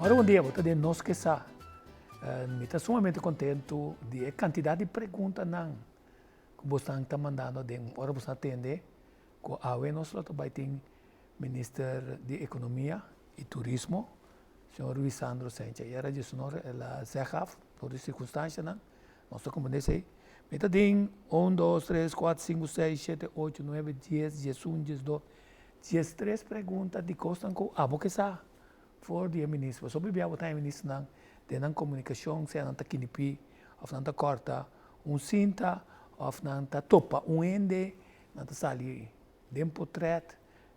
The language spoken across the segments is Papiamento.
Ora bon dia, bo ta den Nos Ke Sa. Mi ta sumamente kontentu di e kantidat di preguntanan ku bosnan ta mandando aden. Ora bosnan a tende ku awe nos lo ta bai tin Minister di Ekonomia i Turismo, señor Ruisandro Sencha. I era djesonor el a zeg af dor di sirkunstanshanan. Nos ta komprende esei. Mi ta tin un, dos, tres, kuater, sinku, seis, shete, ocho, nuebe, dies, diesun, diesdos, diestres pregunta di kosnan ku abo ke sa for di e minister. Pasobra hopi bia bo ta haña ministernan den nan komunikashon, sea nan ta kinipí òf nan ta kòrta un sinta òf nan ta topa un hende, nan ta sali den potrèt,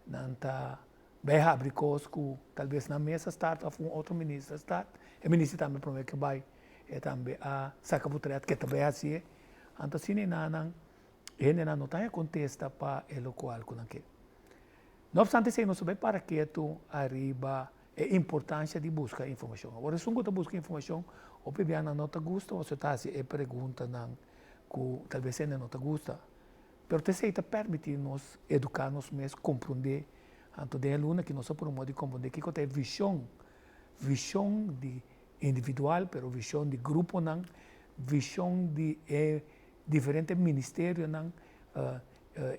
nan ta bai habri kos ku talbes nan mes a start òf un otro minister a start. E minister tambe promé ke bai e tambe a saka potrèt ke ta bai hasié. Anto asina e nanan, e hendenan no ta haña kontesta pa e lokual ku nan ke. No opstante esei nos ta bai para ketu ariba e importansha di buska informashon. Awor esun ku ta buska informashon hopi bia nan no ta gusta pasobra ta hasi e preguntanan ku talbes hende no ta gusta. Pero ta esei ta permití nos eduká nos mes, komprondé. Anto den e luna aki nos a pone un modo di komprondé kiko ta e vishon, vishon di individual, pero vishon di gruponan, vishon di e diferente ministerionan,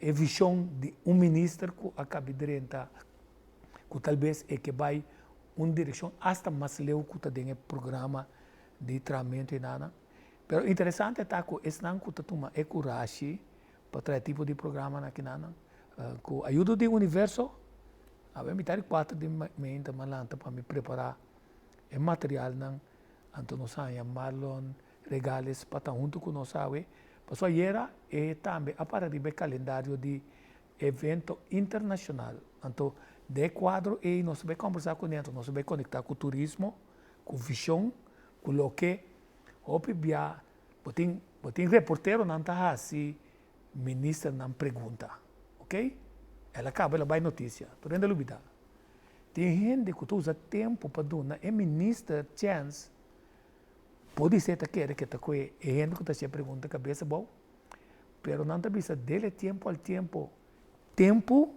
e vishon di un minister ku a kabi drenta, ku talbes e ke bai un direkshon asta mas leu ku ta den e programa di trahamentu enanan. Pero interesante ta ku esnan ku ta tuma e kurashi pa traha e tipo di programanan akinanan, ku ayudo di universo, awe mitad di kuater di mainta mi a lanta pa mi prepará e materialnan, anto nos haña Marlon Regales pa ta huntu ku nos awe, pasobra ayera e tambe a para riba e kalendario di evento internashonal, anto den e kuadro ei nos ta bai kòmbersá kuné, anto nos ta bai konektá ku turismo, ku vishon, ku loke Hopi bia bo tin bo tin reporteronan ta hasi ministernan pregunta, ok? El a kaba el a bai notisia, tur hende a lubida. Tin hende ku ta usa tempu pa duna e minister chèns, podisé ta kere ke ta kue e hende ku ta hasi e pregunta kabes abou, pero nan ta bisa dele tiempo al tiempo. Tempu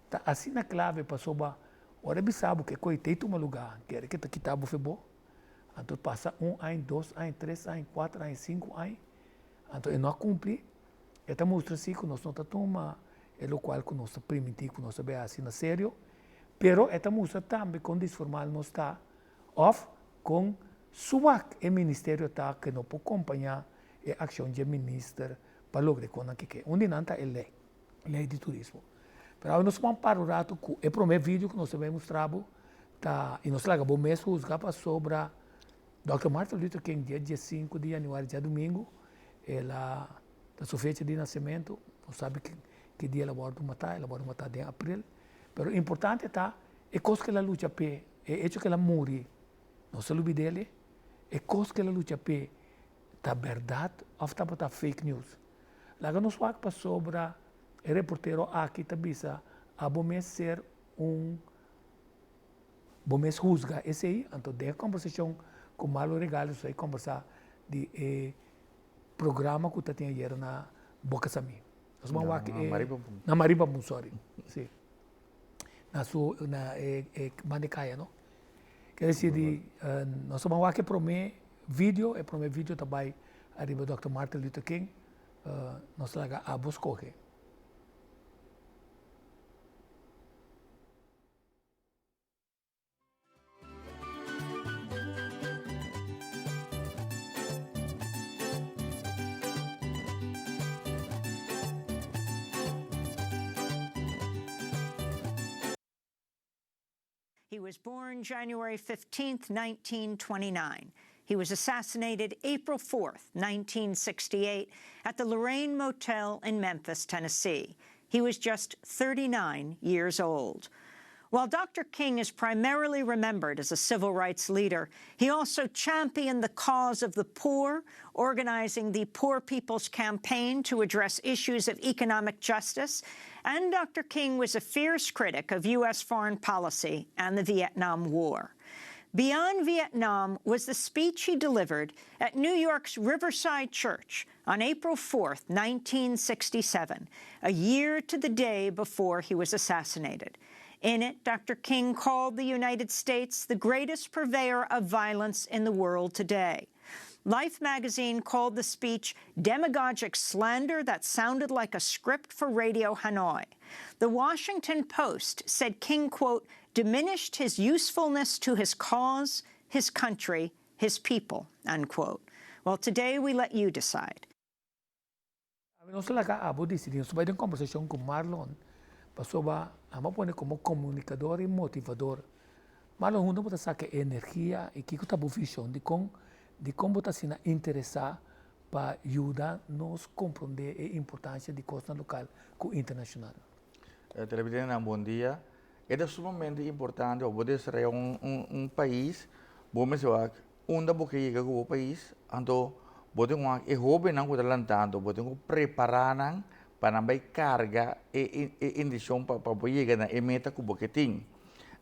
ta asina klave pasobra ora e bisa bo ke koi tei tuma lugá, kere ke ta kita bo fe bo. Anto pasa un aña, dos aña, tres aña, kuater aña, sinku aña, anto e no a kumpli, e ta mustra si ku nos no ta tuma e lokual ku nos ta primintí ku nos ta bai hasi na serio, pero e ta mustra tambe kon disformal nos ta òf kon suak e ministerio ta ku no por kompañá e akshon dje minister pa logra e konan ke ke. Un di nan ta e lei, lei di turismo. Pero awe nos por para un ratu ku e promé video ku nos ta bai mustra bo ta i nos laga bo mes husga pasobra Dòkter Martin Luther King dia diesinku di yanüari djadumingu el a ta su fecha di nasementu, nos sabi ki dia el a wòrdu matá, el a wòrdu matá den april, pero importante ta e kos ku el a lucha p'e, e echo ku el a muri nos ta lubid'el, e kos ku el a lucha p'e ta bèrdat òf tabata fake news. Laga nos wak pasobra e reportero aki ta bisa abo mes ser un bo mes husga esei, anto den e kombersashon ku Marlon Regales nos a kombersá di e programa ku ta tin ayera na Boka Samí. Nos ban wak e na Maribambun, sorry, si. Na su na e e banda di kaya no. Ker desi di nos a ban wak e promé video, e promé video ta bai ariba Dòkter Martin Luther King, nos laga abo skohe. He was born January 15, 1929. He was assassinated April 4, 1968, at the Lorraine Motel in Memphis, Tennessee. He was just 39 years old. While Dr. King is primarily remembered as a civil rights leader, he also championed the cause of the poor, organizing the Poor People's Campaign to address issues of economic justice, and Dr. King was a fierce critic of U.S. foreign policy and the Vietnam War. Beyond Vietnam was the speech he delivered at New York's Riverside Church on April 4, 1967, a year to the day before he was assassinated. In it, Dr. King called the United States the greatest purveyor of violence in the world today. Life magazine called the speech demagogic slander that sounded like a script for Radio Hanoi. The Washington Post said King, quote, diminished his usefulness to his cause, his country, his people, unquote. Well, today we let you decide. Nos ta laga abo disidí. Nos ta bai den kombersashon ku Marlon pasobra amo a pone komo komunikador i motivador. Marlon, unda bo ta saka e energia i kiko ta bo vishon? Dikon dikon bo ta asina interesá pa yuda nos komprondé e importansia di kosnan lokal ku internashonal? Televidentenan bon dia. E ta sumamente importante pa bo desaroyá un un pais, bo mester wak unda bo ke yega ku bo pais, anto bo tin wak e hóbennan ku ta lantando, bo tin ku prepará nan pa nan bai karga e e indishon pa pa bo yega na e meta ku bo ke tin.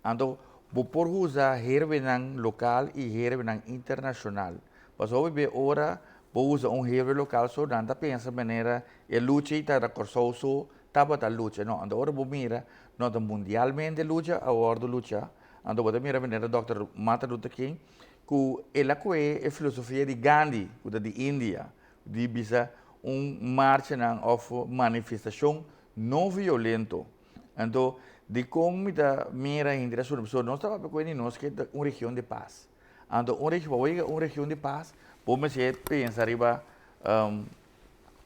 Anto bo por usa herbenan lokal i herbenan internashonal. Pasobra hopi be ora bo usa un herbe lokal so nan ta pensa manera e lucha ei ta na Kòrsou so tabata lucha. No, anto ora bo mira no ta mundialmente lucha a wòrdu lucha. Anto bo ta mira manera Dòkter Martin Luther King ku el a kohe e filosofia di Gandhi ku ta di India di bisa un marchanan òf manifestashon no violento. Anto dikon mi ta mira hende ta sufri pasobra nos ta papia ku hende nos ke ta un region di pas. Anto un region pa bo yega un region di pas bo mester pensa riba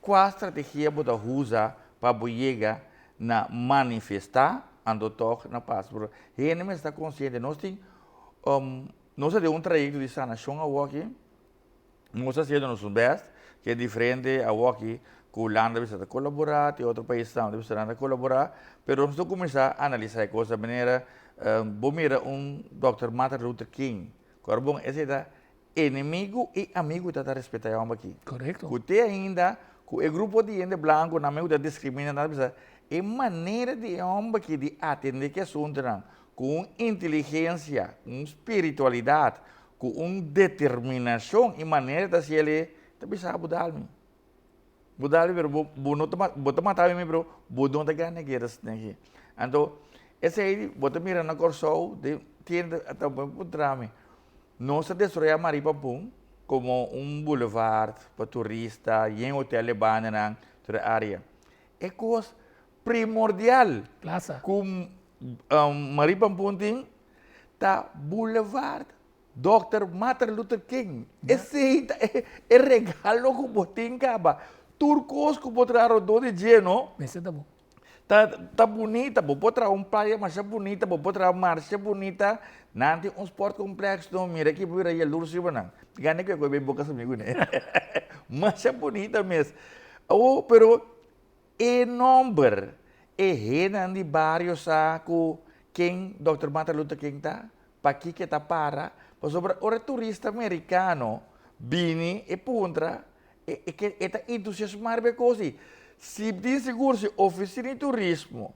Kua strategia bo ta usa pa bo yega na manifestá anto tòg na pas? Pero hende mester ta konsiente, nos tin, nos ta den un trayekto di sanashon awoki, nos ta hasiendo nos bèst, ke diferente awoki ku Hulanda bisa ta kolaborá, tin otro pais tambe bisa nan ta kolaborá, pero nos ta kuminsá analisá e kos di manera, bo mira un dòkter Martin Luther King, ku ora bon esei ta Enemigu i amigu ta ta respetá e hòmber akí. Korekto. Ku te ainda ku e grupo di hende blanku nan mes ku ta diskrimina nan ta bisa, e manera di e hòmber akí di atendé ku e asuntunan ku un inteligensia, ku un spiritualidat, ku un determinashon i manera ta hasi el, ta bisa bo dal mi. Bo dal mi pero bo bo no ta bo ta mata mi pero bo no ta gana e guera asina aki. Anto esei bo ta mira na Kòrsou den tienda ta puntra mi. Nos a desaroyá Maripampun komo un boulevard pa turista, yen hotel e bandanan, tur e área. E kos primordial Plaza. ku Maripampun tin ta boulevard Dòkter Martin Luther King. Esei ta e regalo ku bo tin kaba. Tur kos ku bo traha rondó di dje no. Mester ta bon. Ta ta bunita, bo por traha un playa masha bunita, bo por traha marsha bunita, nan tin un sport complex no, mira aki bo bira yalurs riba nan. Gana ku e koe bay boca su amigu ne. Masha bunita mes. Awo pero e nomber, e hendenan di bario sa ku ken Dòkter Martin Luther King ta, pakiko e ta para, pasobra ora e turista merikano bini e puntra E ke e ta entusiasmá riba e kos ei. Si tin sigur si ofisina di turismo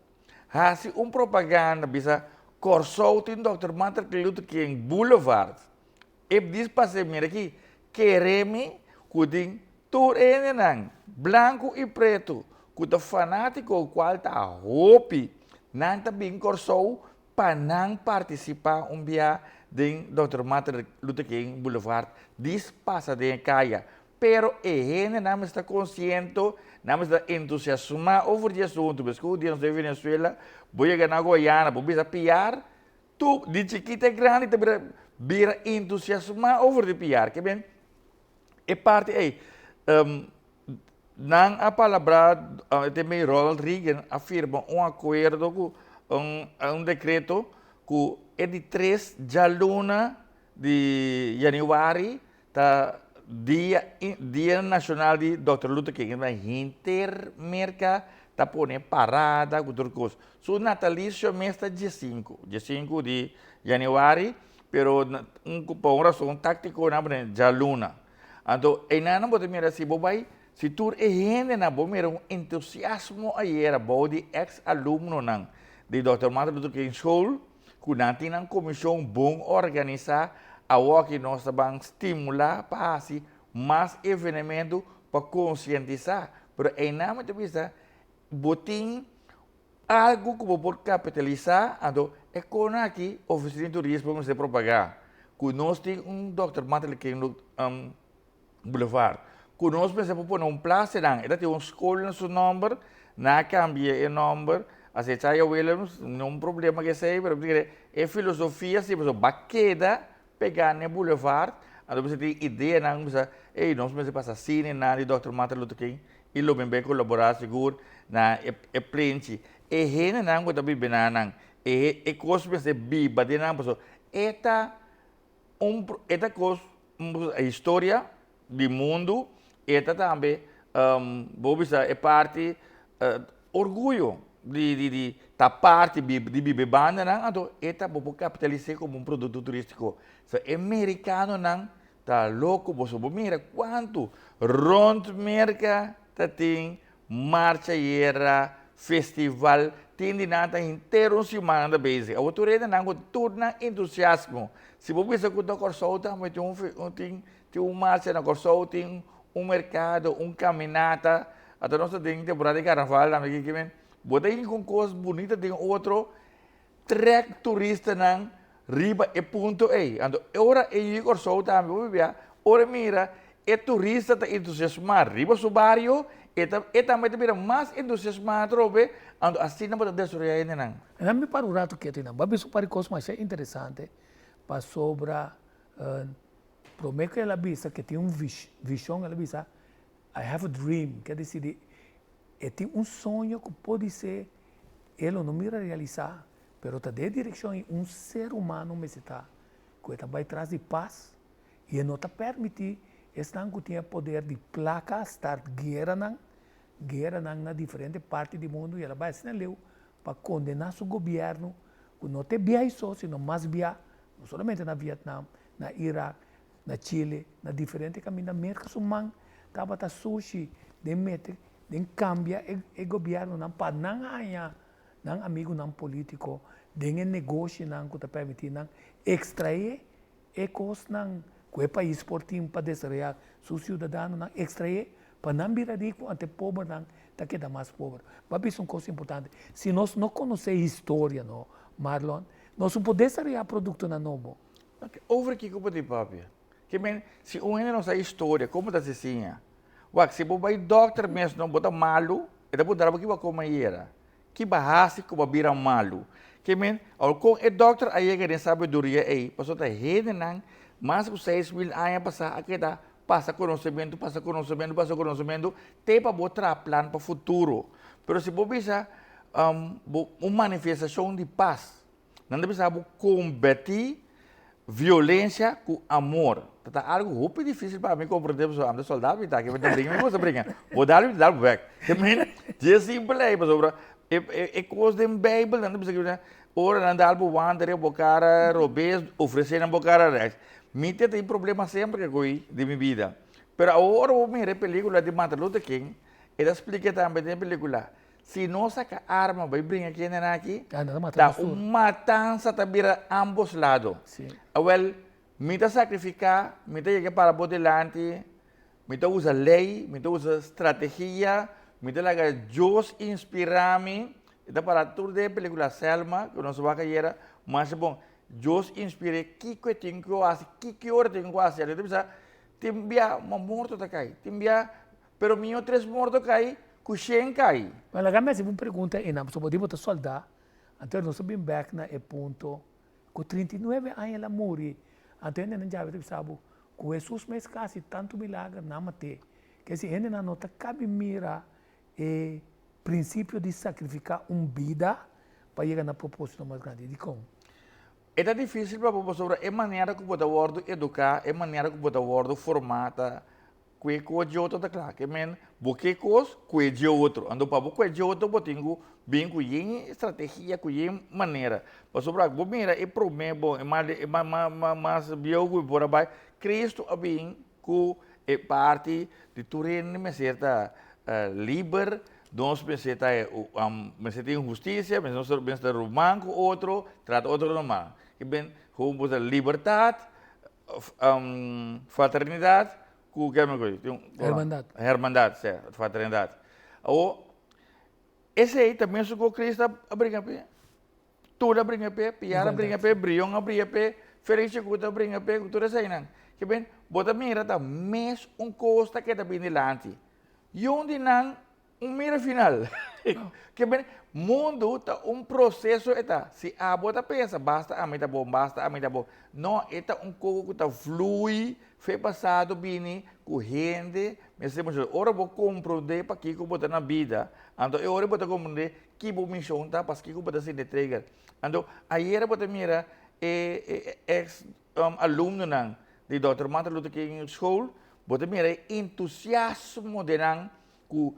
hasi un propaganda bisa Kòrsou tin Dòkter Martin Luther King Boulevard, e dis pasa mira aki, kere mi ku tin tur e hendenan, blanku i pretu, ku ta fanátiko kual ta hopi, nan ta bin Kòrsou pa nan partisipá un bia den Dòkter Martin Luther King Boulevard dis pasa den e kaya. Pero e hendenan mester ta konsiento, nan mester ta entusiasmá over di asuntu. Meskos ku dia nos ta den Venezuela, bo yega na Guayana, bo bisa piar, tur di chikito te grandi ta bira bira entusiasmá over di piar. Ke ben e parti ei, Nan a palabrá, te mei Ronald Reagan a firma un akuerdo ku un un dekreto ku e di tres djaluna di yanüari ta dia dia nashonal di Dòkter Luther King. Henter Merka ta pone parada ku tur kos. Su natalisio mes ta diesinku, diesinku di yanüari, pero pa un rason táktiko nan a pone djaluna. Anto einan bo ta mira si bo bai, si tur e hendenan bo mira un entusiasmo ayera bou di ex alumnonan di Dòkter Martin Luther King School ku nan tin nan komishon bon organisá, awoki nos ta ban stimulá pa hasi mas evenementu pa konsientisá. Pero einan mi ta bisa bo tin. Algu ku bo por kapitalisá, anto e kona aki Ofisina di Turismo mester propagá ku nos tin un Dòkter Martin Luther King Boulevard, ku nos mester por pone un plasa einan. E ta tin un skol na su nòmber, nan a kambia e nòmber, asina Chaya Williams, no un problema ku esei, pero mi ta kere e filosofia si pasobra bo a keda pegá na e boulevard, anto mester tin ideanan bisa, ey nos mester pasa asina einan di Dòkter Martin Luther King i lo bin bay kolaborá sigur na e plenchi. E hendenan ku ta biba na nan, e e kos mester biba den nan pasobra e ta un e ta kos historia di mundu, e ta tambe bo bisa e parti orguyo di di di ta parti di biba e bandanan anto e ta bo por kapitalis'é komo un produkto turístiko. So e merikanonan Ta loko boso bo mira kuantu rond Merka ta tin marcha yera, festival, tin di nan ta henter un siman nan ta bezig. Awor tur hende nan ku tur nan entusiasmo. Si bo bisa ku ta Kòrsou tambe tin un tin tin un marcha na Kòrsou, tin un merkado, un kaminata, ata nos ta den temporada di karnaval tambe kiko men bo ta hinka un kos bunita den otro Trek turistanan riba e punto ei. Anto e ora e yu Kòrsou tambe bo bibia, ora e mira e turista ta entusiasmá riba su bario, e ta e tambe ta bira mas entusiasmá atrobe, anto asina bo ta desaroyá hendenan. Nan mi para un rato ketu einan. Bo a bisa un par di kos masha interesante pasobra promé ku el a bisa ke tin un vishon el a bisa I have a dream, ke desidi e tin un soño ku podisé e lo no mira realisá, pero ta den e direkshon ei un ser humano mester ta, ku e ta bai tras di pas i e no ta permití esnan ku tin e poder di plaka start gueranan, gueranan na diferente parti di mundu i el a bai asina leu pa kondená su gobièrnu ku no ta e bia ei so sino mas bia, no solamente na Vietnam, na Irak, Na Chile, na diferente kaminda Merka su man tabata sushi den mete den kambia e gobièrnunan pa nan haña nan amigunan polítiko den e negoshinan ku ta permití nan ekstraé e kosnan ku e pais por tin pa desaroyá su siudadanonan, ekstraé pa nan bira riku ante pobernan ta keda mas pober. Bo a bisa un kos importante, si nos no konosé historia no, Marlon, nos no por desaroyá produktonan nobo. Over kiko bo tin papia? Ke men, si un hende no sa historia, komo ta siña? Wak, si bo bai dòkter mes no, bo ta malu, e ta puntra bo ki bo a kome ayera, ki bo a hasi ku bo a bira malu. Ke men, awor kon e dòkter a yega den sabiduria ei? Pasobra ta hendenan mas ku 6000 aña pasá a keda pasa konosementu, pasa konosementu, pasa konosementu, te pa bo traha plan pa futuro. Pero si bo bisa bo un manifestashon di pas, Nan ta bisa bo kombertí violensia ku amor. Ta ta algu hopi difísil pa mi komprendé pasobra ami ta soldado mi ta aki, mi ta bringa mi gusta bringa. Bo dal mi ta dal bo bèk. Te men dje simpel ei pasobra e e kos den Beibel nan ta bisa ki ora nan dal bo wanta riba bo kara robes ofresé nan bo kara rèks. Mi ta tin problema semper ku e den mi bida. Pero awor ora bo mira e pelíkula di Martin Luther King e ta splika tambe den e pelíkula Si nos saca arma bay bringa kendenan aki, ta un matansa ta bira ambos lado. Awel, mi ta sacrifica, mi ta yega para bo dilanti, mi ta usa ley, mi ta usa strategia, mi ta laga Dios inspira mi, e ta para tur den e pelicula Selma, cu nos wak ayera, masha bon. Dios inspir'e kico e tin cu haci, ki ora e tin cu haci. Anto e ta bisa, tin bia morto ta cay, tin bia Pero miho tres morto kai ku shen kai. Ma laga mi hasi bo un pregunta einan, pasobra bo di bo ta soldá, anto nos ta bin bèk na e punto ku 39 aña el a muri, anto hendenan djabe ta bisa bo ku Hesus mes ka hasi tantu milager nan mat'é. Ke si hendenan no ta kabi mira e prinsipio di sakrifiká un bida pa yega na propósito mas grandi. Dikon? E ta difísil pa bo pasobra e manera ku bo ta wòrdu eduká, e manera ku bo ta wòrdu formá ta Ku e kos dje otro ta kla. Ke men, bo ke kos ku e dje otro. Anto pa bo ku e dje otro bo tin ku bin ku yen strategia, ku yen manera. Pasobra bo mira e promé bon, e mas e mas bieu ku por a bai, Cristo a bin ku e parti di tur hende mester ta liber, nos mester ta mester tin hustisia, nos mester ta ruman ku otro, trata otro normal. Ke men, ku bo ta libertat, Fraternidad ku ke mi koe? Hermandad. Hermandad, sè, fraternidad. Awor, Esei ta mesun ku Cristo a bringa p'e. Tur a bringa p'e, Piar a bringa p'e, Brion a bringa p'e, Felix Chikuta a bringa p'e, ku tur eseinan. Ke ben, bo ta mira ta mes un kos ta keda bin dilanti. Yun di nan un mira final. Ke ben, mundu ta un proseso e ta. Si abo ta pensa basta ami ta bon, basta ami ta bon. No, e ta un koko ku ta flui fe pasado bini ku hende mester mucho. Ora bo komprondé pakiko bo ta na bida, anto e ora bo ta komprondé ki bo mishon ta, paskiko bo ta sinti trigger. Anto ayera bo ta mira e e ex alumnonan di Dòkter Martin Luther King School, bo ta mira e entusiasmo di nan ku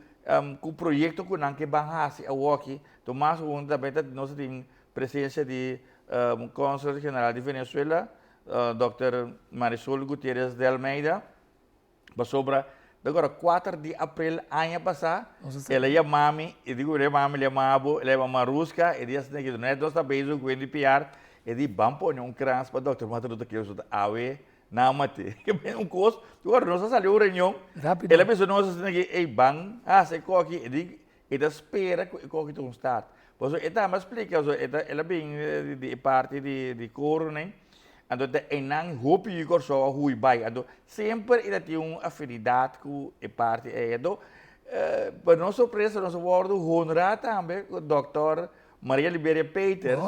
ku proyekto ku nan ke ban hasi awoki. Tomas huntu tambe ta nos tin presensia di Consul General di Venezuela, Dòkter Marisol Gutierrez de Almeida. Pasobra ta kuater di aprel aña pasá el a yama mi, e di ku el a yama mi, el a yama bo, el a yama Maruska, e di asina ki nos ta bezig ku Wendy Piar, e di ban pone un krans pa Dòkter Martin Luther King pasobra awe nan a mat'é. Un kos, ora nos a sali un reunion, el a bisa nos asina ki ey ban hasi e koki, e di e ta spera ku e koki ta un start. Pasobra e tambe a splika, pasobra e ta el a bin di e parti di koro nen, anto ta einan hopi yu Kòrsou a hui bai, anto semper e ta tin un afinidat ku e parti ei. Anto pa nos sorpresa nos a wòrdu honrá tambe ku dòkter Maria Liberia Peters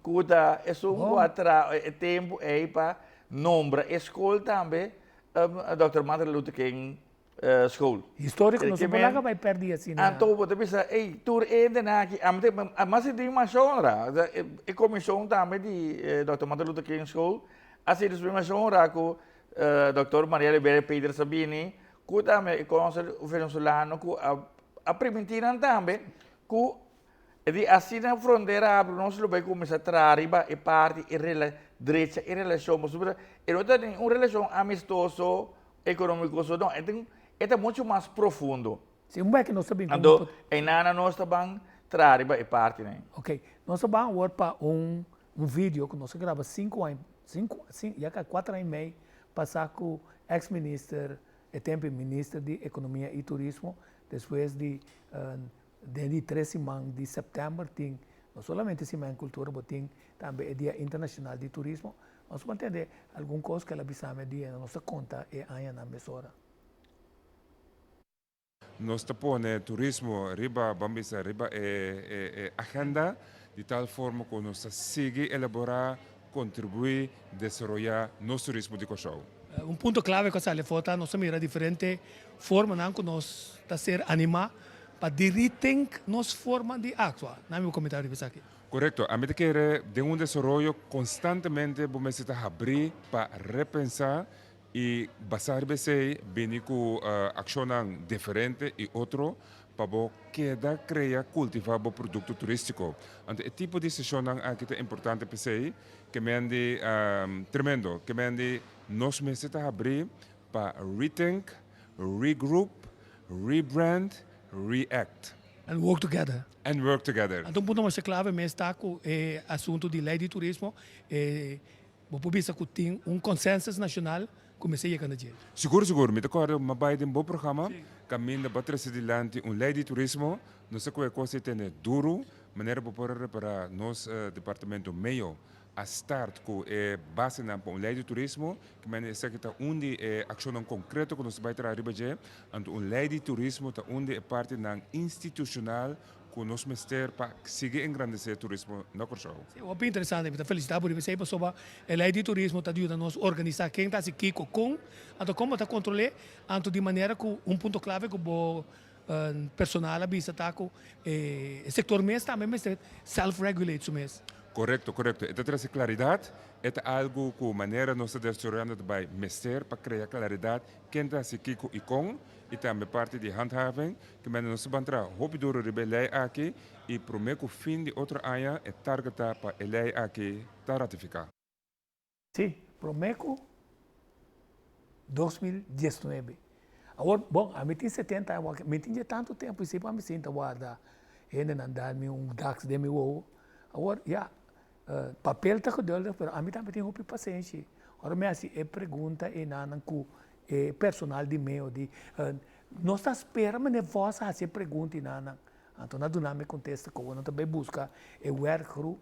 ku ta esun ku a traha e tempu ei pa nombra e skol tambe dòkter Martin Luther King school. Historico no por laga bay perdi asina. Anto bo ta bisa ey tur hendenan aki ami ta mas sinti mi masha honra e comision tambe di Dòkter Martin Luther King School a sinti su masha honra cu Dòkter Maria Liberia Peters a bini cu tambe e consul venezolano cu a priminti nan tambe cu E di asina frontera habri nos lo bay cuminsa traha riba e parti e rela drecha e relacion pasobra e no ta un relacion amistoso economico so no e tin e ta mucho mas profundo. Si un bay cu nos ta bin cu Anto eynana nos ta ban traha riba e partinan. Ok nos ta ban awor pa un un video cu nos a graba cinco aña cinco ya cay cuatro aña y mey pasa cu ex minister e tempo e minister di economia y turismo despues di Den di tres siman di sèptèmber tin no solamente Siman Kultura, bo tin tambe e Dia Internashonal di Turismo. Nos por tende algun kos ku el a bisa mi di nos ta konta e añanan mesora. Nos ta pone turismo riba, ban bisa, riba e agenda di tal forma ku nos ta sigui elaborá, kontribuí, desaroyá nos turismo di Kòrsou. Un punto klave ku a sali afó ta nos ta mira diferente formanan ku nos ta ser animá pa di rethink nos forma di aktua. Nan mi bo komentario riba esaki. Korekto. Ami ta kere den un desaroyo konstantemente bo mester ta habrí pa repensá i basá riba esei bini ku akshonnan diferente i otro pa bo keda krea kultivá bo produkto turístiko. Anto e tipo di seshonnan aki ta importante p'esei ke men di tremendo, ke men di nos mester ta habrí pa rethink, regroup, rebrand, react. And work together. And work together. Anto un punto masha clave mes ta cu e asunto di ley di turismo, e bo por bisa cu tin un consensus nacional cu mester yega na dje. Sigur sigur, mi ta corda mi a bay den bo programa caminda bo a trece dilanti un ley di turismo, nos ta cu e cos ei tene duro, manera bo por a repara nos departamento meo a start ku e basenan pa un lei di turismo, ki mende esaki ta un di e akshonnan konkreto ku nos ta bai traha riba dje. Anto un lei di turismo ta un di e partinan institushonal ku nos mester pa sigui engrandesé turismo na Kòrsou. Sí, hopi interesante. Mi ta felisitá bo riba esei pasobra e lei di turismo ta yuda nos organisá ken ta hasi kiko, kon, anto kon bo ta kontrol'é, anto di manera ku un punto klave ku bo personal a bisa ta ku e sektor mes tambe mester self-regulate su mes. Korekto, korekto. E ta trese klaridat. E ta algu ku manera nos ta desaroyando ta bai mester pa krea klaridat ken ta hasi kiko i kon i tambe parti di handhaving. Ke mende nos ta ban traha hopi duro riba e lei aki i promé ku fin di otro aña e target ta pa e lei aki ta ratifiká. Sí, promé ku 2019. Awor, bon, ami tin 70 aña, mi tin dje tantu tempu i si pa mi sinta warda hendenan dal mi un daks den mi wowo. Awor, ya, papel ta geduldig, pero ami tambe tin hopi pasenshi. Ora mi hasi e pregunta enanan ku e personal di meo di, nos ta spera manera vos a hasi e pregunta enanan. Anto nan a duna mi kontesta ku nan ta bai buska e werkgroep.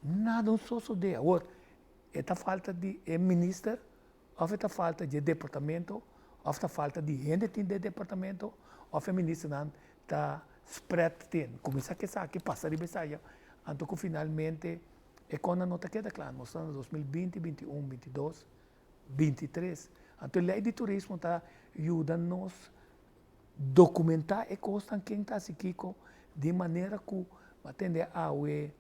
Nada no sosodé. Awor, e ta falta di e minister òf e ta falta di e departamento òf ta falta di hende tin den e departamento òf e ministernan ta spread tin. Kuminsá ku esaki, pasa riba esaya, anto ku finalmente e kònan no ta keda kla. Nos ta na 2020, 21, 22, 23. Anto e lei di turismo ta yuda nos dokumentá e kosnan ken ta hasi kiko di manera ku bo a tende awe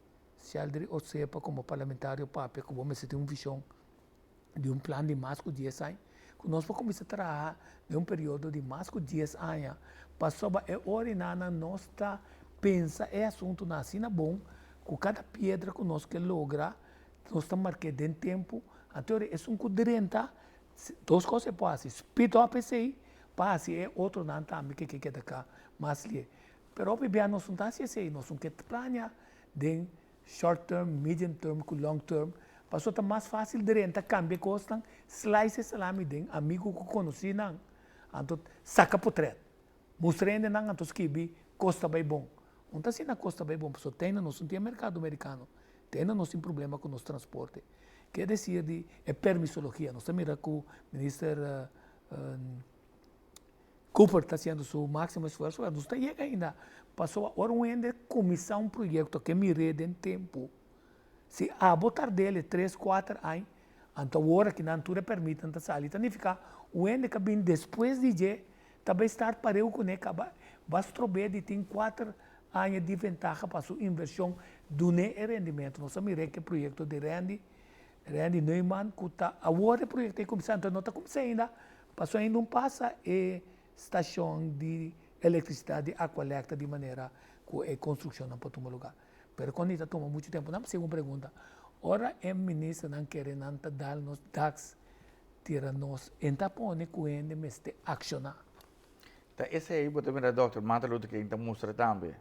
Sheldry Osepa komo parlamentario papia ku bo mester tin un vishon di un plan di mas ku dies aña, ku nos por kuminsá traha den un periodo di mas ku dies aña pasobra e ora i nan nos ta pensa e asuntunan asina bon ku kada piedra ku nos ke logra nos ta mark'é den tempu, anto esun ku drenta dos kos e por hasi, speed up esei pa hasi e otronan tambe ke ke keda ka mas lie. Pero hopi bia nos no ta hasi esei, nos no ke plania den short term, medium term ku long term, pasobra ta mas fásil drenta kambia kosnan, slice e salami den amigu ku konosínan, anto saka potrèt, mustra hendenan anto skibi kos ta bai bon. No ta asina kos ta bai bon, pasobra te ainda nos no tin e merkado merikano, te ainda nos tin problema ku nos transporte. Ke desir di e permisologia, nos ta mira ku minister Cooper ta hasiendo su máximo esfuerso, pero nos ta yega ainda. Pasobra ora un hende kuminsá un proyekto ke mir'é den tempu, si abo tard'é tres, kuater aña, anto awor aki nan tur e pèrmitnan ta sali, ta nifiká un hende ku a bini despues di dje ta bai start pareu kuné kaba ba strob'é di tin kuater aña di ventaha pa su invershon dun'é e rendimentu. Nos a mir'é ku e proyekto di Randy, Randy Neumann ku ta awor e proyekto ei kuminsá, anto no ta kuminsá ainda, Pasobra ainda un pasa e stashon di elektrisidat di Aqualectra di manera ku e konstrukshonnan por tuma lugá. Pero kon di ta tuma muchu tempu? Nan por un pregunta, ora e ministernan kere nan ta dal nos daks tira nos, e ta pone ku hende mester akshoná. Ta esei bo ta mira Dòkter Martin Luther King ta mustra tambe.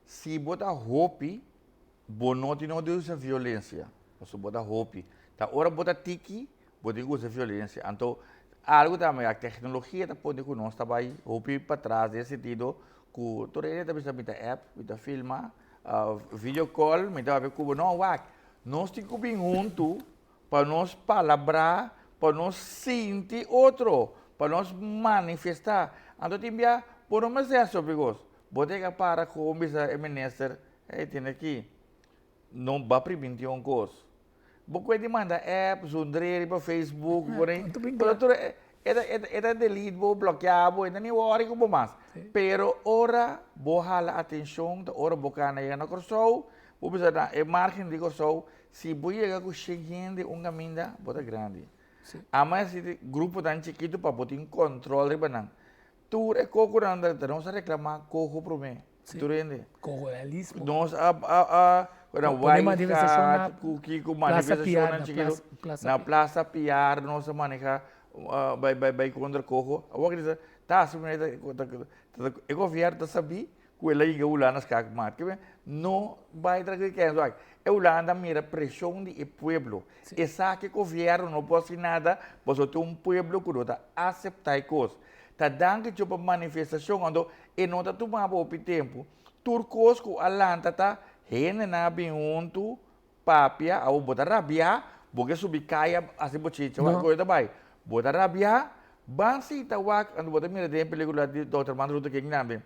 Si bo ta hopi, Bo no tin no di usa violencia, pasobra bo ta hopi. Ta ora bo ta tiki, bo tin ku usa violencia. Anto, algu tambe, a tecnologia ta pone ku nos ta bai hopi patras den sentido ku tur hende ta bisa mi ta app, mi ta filma, video call, mi ta papia ku bo. No, wak, nos tin ku bin huntu pa nos palabrá, pa nos sinti otro, pa nos manifestá. Anto tin bia, bo no mester hasi hopi kos. Bo tin ka para ku un bisa e minister, Hey, tene aki, no ba priminti un kos. Bo kue di manda app, zundré riba Facebook, por ahí. Pero tur e ta, e ta, e ta delete bo, blokea bo, e ta ni wòri ku bo mas. Pero ora bo hala atenshon, ta ora bo kana yega na Kòrsou, bo bisa na e margen di Kòrsou, si bo yega ku shen hende un kaminda, bo ta grandi. Ama esei gruponan chikitu pa bo tin kòntròl riba nan. Tur e kokonan ta nos a reklamá koho promé. Tur hende. Kohorealismo. Nos a a a na Pone manifestashon na ku kiko Plaza Piar, manifestashonnan na chikitu. Plaza Na Piar. Plaza Piar nos a maneha bai bai bai kontra koho. Awor ki ta ta hasi manera ta ta e gobièrnu ta sabí ku el a yega Hulanda skak mat. Ke men no bai tras di kèns wak. E Hulanda mira preshon di e pueblo. E sa ku e gobièrnu no por hasi nada pasobra tin un pueblo ku no ta aseptá e kos. Ta danki Dios pa manifestashon anto e no ta tuma bo hopi tempu. Tur kos ku a lanta ta hendenan a bin huntu papia, awor bo ta rabiá, bo ke subi kaya hasi bochincha wak koe ta bai. Bo ta rabiá, ban sinta wak, anto bo ta mira den e pelikula di Dòkter Martin Luther King tambe.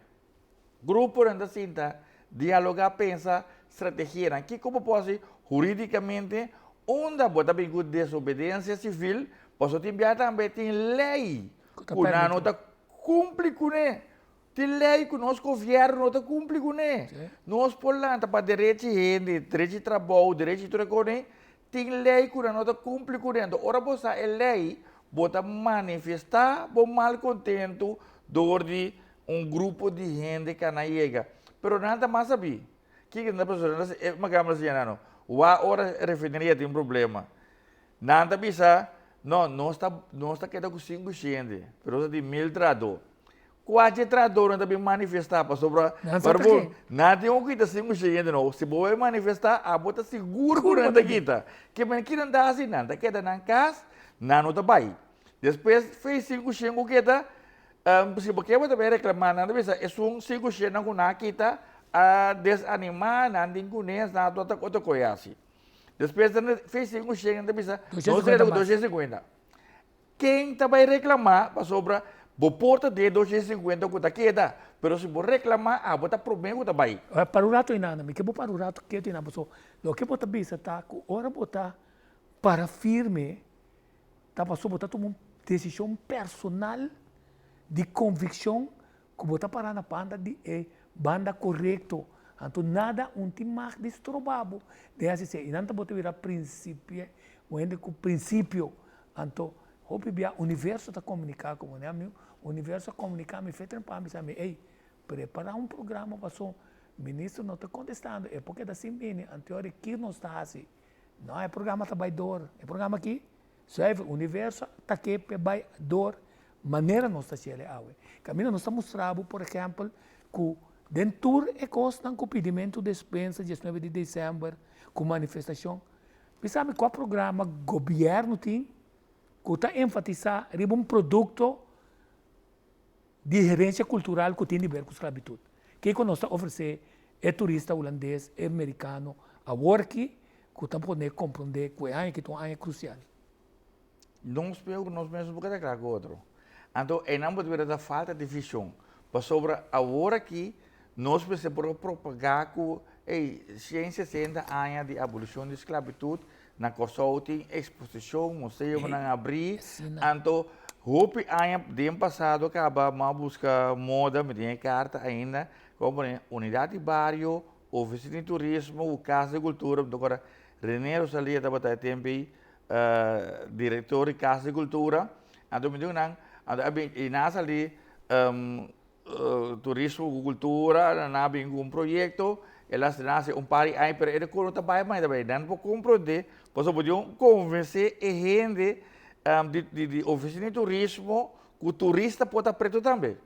Gruponan ta sinta dialogá, pensa strategianan. Kiko bo por hasi hurídikamente unda bo ta bin ku desobedensia sivil, pasobra tin bia tambe tin lei ku nan no ta kumpli kuné. Tin lei ku nos gobièrnu no ta kumpli kuné. Nos por lanta pa derechi hende, derechi trabou, derechi tur e kos, tin lei ku nan no ta kumpli kuné. Anto ora bo sa e lei, bo ta manifestá bo malkontentu dor di un grupo di hende ka na yega. Pero nan ta mas sabí. Kiko nan ta pensa? Nan ta e makamba ta siña nan no. Wak ora refineria tin problema. Nan ta bisa, No, nos ta nos ta keda ku sinku shende, pero nos ta tin mil trahadó. Kua dje trahadónan ta bin manifestá? Pasobra Nan sa ta bo ke. nan tin ku kita sinku shende no. Si bo bai manifestá, abo ta sigur ku nan ta kita. Ke men ki nan ta hasi? Nan ta keda nan kas, nan no ta bai. Despues, fe sinku shen ku keda. Si bo ke bo ta bay reclama nan ta bisa esun sigu shennan ku nan a kita a desanima nan tin kunes nan a tua ta otro koe hasi. Despues nan ta fei sigu shen nan ta bisa nos reda ku 250. Ken ta bay reclama pasobra bo por ta den 250 ku ta keda pero si bo reclama abo ta prome ku ta bay. Para un rato einan mi ke bo para un rato ketu einan pasobra loke bo ta bisa ta ku ora bo ta para firme Ta pasobra bo ta tuma un desishon personal di konvikshon ku bo ta pará na banda di e banda korekto. Anto nada un tin mag di stroba bo den hasi esei. I nan ta bo ta bira prinsipie, un hende ku prinsipio. Anto hopi bia universo ta komuniká ku bo. Ne ami, universo a komuniká mi fe trempan bisa mi, ey, prepará un programa paso minister no ta kontestando, e por keda sin bini, anto yori ki nos ta hasi? No, e programa ta bai door. E programa aki, zuiver, universo ta ke p'e bai door manera nos ta hasiel awe. Kaminda nos ta mustra bo, por ehèmpel, ku den tur e kosnan ku pidimentu despensa diesnuebe di desèmber, ku manifestashon, bisa mi kua programa gobièrnu tin ku ta enfatisá riba un produkto di herensia kultural ku tin di ber ku sklabitut. Kiko nos ta ofresé e turista hulandes, e merikano aworki ku ta pone komprondé ku e aña aki ta un aña krusial? Nos peo ku nos mes no por keda kla ku otro. Anto einan bo ta mira ta falta di vishon. Pasobra awor aki nos mester por a propagá ku ey 160 aña di abolishon di sklabitut Na Kòrsou tin eksposishon, museonan abrí. Anto hopi aña den pasado kaba mi a buska moda, mi tin e karta ainda, ku a pone Unidat di Bario, Ofisina di Turismo ku Kas di Kultura. Mi ta kòrda Rene Rosalia tabata e tempu ei direktor di Kas di Kultura. Anto mi di ku nan, anto a bin i nan a sali Turismo ku kultura nan a bin ku un proyekto, el a nase un par di aña pero e no ta bai mas bai nan por komprondé pasobra bo tin konvensé e hende di di ofisina di turismo ku turista por ta pretu tambe.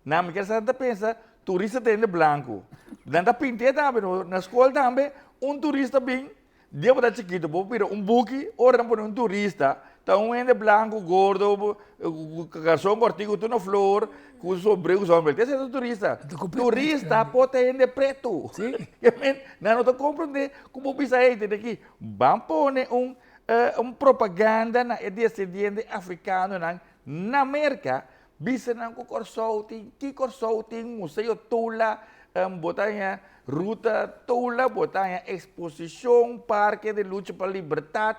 Nan mi kier sa nan ta pensa turista ta hende blanku nan ta pint'é tambe na skol tambe un turista bin Dia bo ta chikitu bo bira un buki ora nan pone un turista ta un hende blanku gordo ku karson kòrtiku tur na flor ku sombrero ku sombrero esei ta turista turista por ta hende pretu nan no ta komprende ku bo bisa hey tene aki ban pone un un propaganda na e desendiente afrikanonan na Merka Bisa nan ku Kòrsou tin ki Kòrsou tin Museo Tula, bo ta haña Ruta Tula, bo ta haña eksposishon, Parke di Lucha pa Libertat,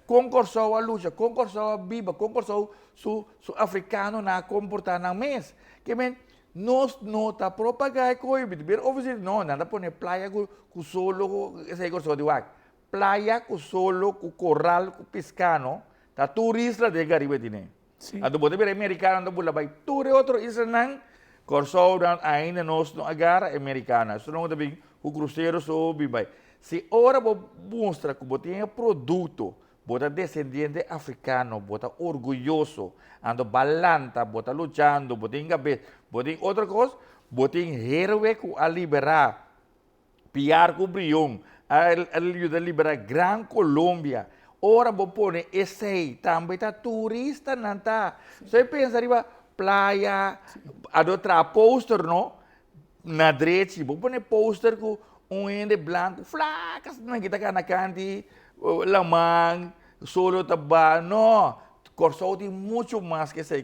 kon Kòrsou a lucha, kon Kòrsou a biba, kon Kòrsou su su afrikanonan a komportá nan mes. Ke men nos no ta propagá e koe, mi ta bira ofresí, no, nan ta pone playa ku ku solo ku esei Kòrsou di wak. Playa ku solo, ku koral, ku piskano, ta tur isla den Karibe tine. Sí. Anto bo ta bira e merikano ta bula bai tur e otro islanan, Kòrsou nan ainda nos no a gara e merikano. Esun ta bin ku krusero so bin bai. Si ora bo mustra ku bo tin e produkto, bo ta desendiente afrikano, bo ta orguyoso, anto bo a lanta, bo ta luchando, bo tin kabes, bo tin otro kos, bo tin héroe ku a liberá Piar ku Brion a yuda libera Gran Colombia. Ora bo pone esei tambe ta turistanan ta. So e pensa riba playa, ado traha poster no, na drechi. Bo pone poster ku un hende blanku flak asina ki ta kana kanti laman, solo ta ba. No, Kòrsou tin muchu mas ke esei.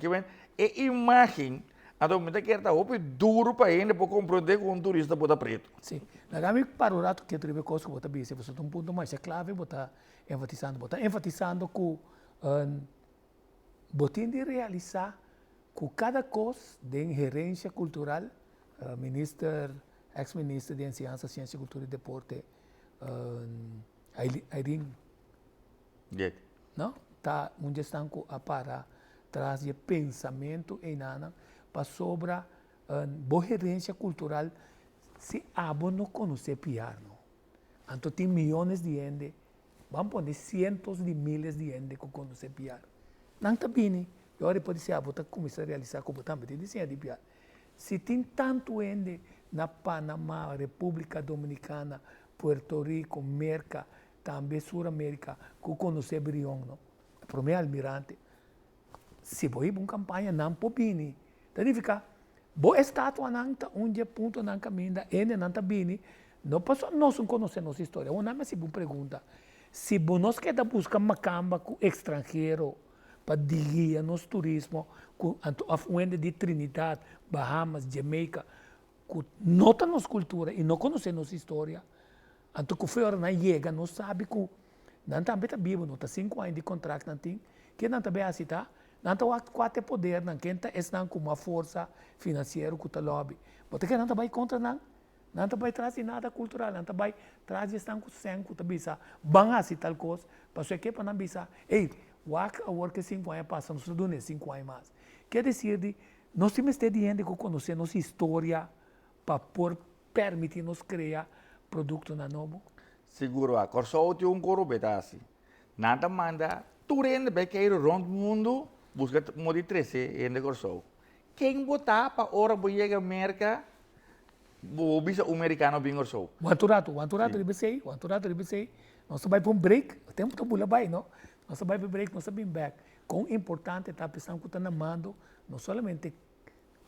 E imagen Anto mi ta kere ta hopi duru pa hende por komprondé ku un turista por ta pretu. Sí. Laga mi para un ratu ketu riba e kos ku bo ta bisa, pasobra ta un punto masha klave bo ta enfatisando. Bo ta enfatisando ku bo tin di realisá ku kada kos den herensia kultural, minister, eks minister di Enseñansa, Siensia, Kultura i Deporte, Irene. Get. No, ta un djesnan ku a para tras di e pensamentu einanan pasobra bo herensia kultural si abo no konosé piar no. Anto tin miyones di hende, ban pone sientos di miles di hende ku konosé piar. Nan ta bini i ora e por di abo ta kuminsá realisá ku bo tambe tin di siña di piar. Si tin tantu hende na Panama, Repúblika Dominikana, Puerto Rico, Merka, Tambe Sur America cu conoce Brion no. E prome almirante. Si bo hiba un campaña nan por bini. Ta nifiká, bo estatuanan ta un dje puntonan kaminda hendenan ta bini, no pasobra nos no konosé nos historia. Awor nan mi hasi bo un pregunta, si bo nos keda buska makamba ku ekstranhero pa guia nos turismo ku anto òf un hende di Trinidad, Bahamas, Jamaica ku no ta nos kultura i no konosé nos historia, anto ku fe ora nan yega nos sabi ku nan tambe ta bibu, no ta sinku aña di kontrakt nan tin, ke nan ta bai hasi ta? Nan ta wak kua ta e podernan, ken ta esnan ku mas forsa finansiero ku ta lòbi. Bo ta kere nan ta bai kontra nan? Nan ta bai tras di nada kultural, nan ta bai tras di esnan ku sèn ku ta bisa ban hasi tal kos, pasobra e ke pa nan bisa, ey, wak awor ke sinku aña pasa nos ta duna e sinku aña mas. Ke desir di nos tin mester di hende ku konosé nos historia pa por permití nos krea produktonan nobo. Sigur wak, Kòrsou tin un koro beta hasi. Nan ta manda tur hende bai keiru rònt mundu buska modo di trese hende Kòrsou. Ken bo ta pa ora bo yega Merka bo bisa un merikano bin Kòrsou? Wanta un ratu, wanta un ratu riba esei, wanta un ratu riba esei. Nos ta bai pa un break, e tempu ta bula bai no. Nos ta bai pa e break, nos ta bin bèk. Kon importante ta pa esnan ku ta na mando no solamente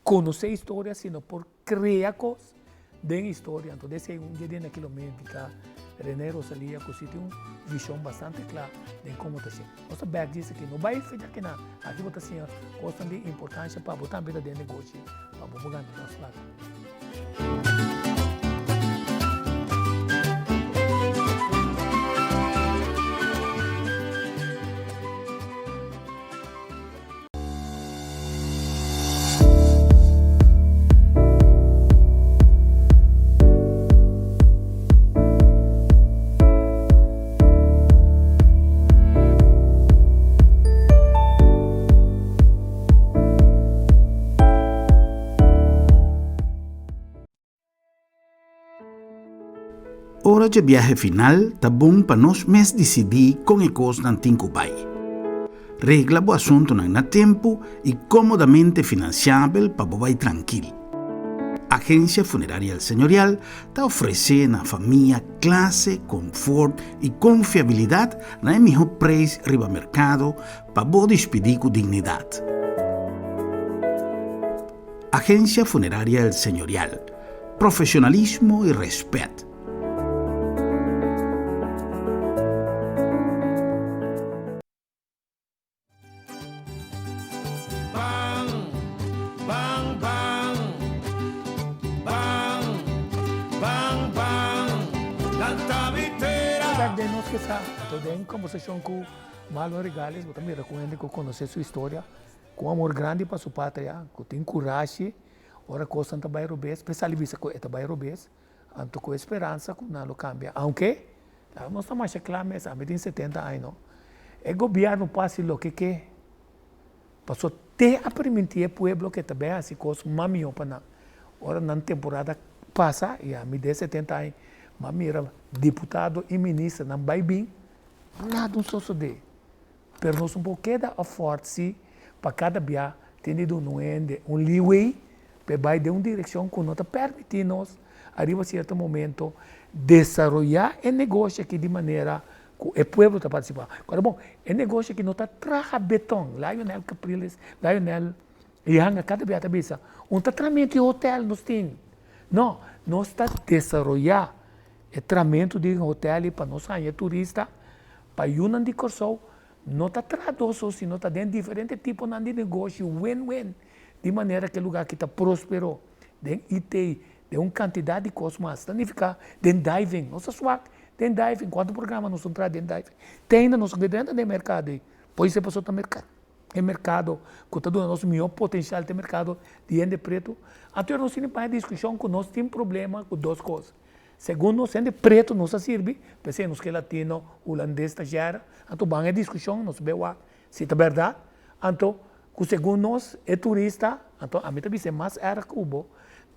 konosé historia sino por krea kos den historia. Anto desei un dia den aki lo mi invitá Rene Rosalia ku si tin un vishon bastante kla den komo ta hasi. Nos ta bèk djis aki, no bai fecha kinan, aki bo ta siña kosnan di importansha pa bo tambe ta den negoshi pa bo por gana mas plaka. Ora dje biahe final ta bon pa nos mes disidí kon e kosnan tin ku bai. Regla bo asuntunan na tempu i kómodamente finansiabel pa bo bai trankil. Agensia Funeraria El Señorial ta ofresé na famia klase, konfort i konfiabilidat na e mihó preis riba merkado pa bo dispidí ku dignidat. Agencia Funeraria El Señorial, profesionalismo y respet. Ban, ban, ban, ban, ban, ban, lanta mi tera. Bek den nos ke sa, anto den kombersashon ku Marlon Regales bo ta mira ku hende ku konosé su historia Ku amor grandi pa su patria, ku tin kurashi ora kosnan ta bai robes, p'e sali bisa ku e ta bai robes, anto ku e speransa ku nan lo kambia. Aunke, laga nos ta masha kla mes, ami tin setenta aña no, e gobièrnu por hasi loke ke, paso te a permití e pueblo ke ta bai hasi kos mas mihó pa nan. Ora nan temporada pasa, i ami den setenta aña, m'a mira diputado i ministernan bai bin, nada no sosodé. Pero nos no por keda afòrt si pa kada bia tin di duna un hende un leeway pa e bai den un direkshon ku no ta permití nos ariba sierto momento desaroyá e negoshi aki di manera ku e pueblo ta partisipá. Kòrda bon, e negoshi aki no ta traha beton. Lionel Capriles, Lionel Janga kada bia ta bisa, un ta tramentu di hotel nos tin. No, nos ta desaroyá e tramentu di hotel pa nos haña turista Pa yunan di Kòrsou no ta traha so sino ta den diferente tiponan di negoshi win-win di manera ku e lugá aki ta próspero den IT, den un kantidat di kos mas. Ta nifiká den diving, nos ta swak den diving, kuantu programa nos ta traha den diving? Te ainda nos no drenta den merkado ei, pois e pasobra ta merkado e merkado ku ta duna nos mihó potensial ta e merkado di hende pretu. Anto nos tin di paña diskushon ku nos tin problema ku dos kos. Segun nos hende pretu nos a sirbi, p'esei nos ke latino, hulandes ta shera, anto ban e diskushon nos be wak si ta bèrdat, anto ku segun nos e turista, anto ami ta bisa e mas erg ku bo,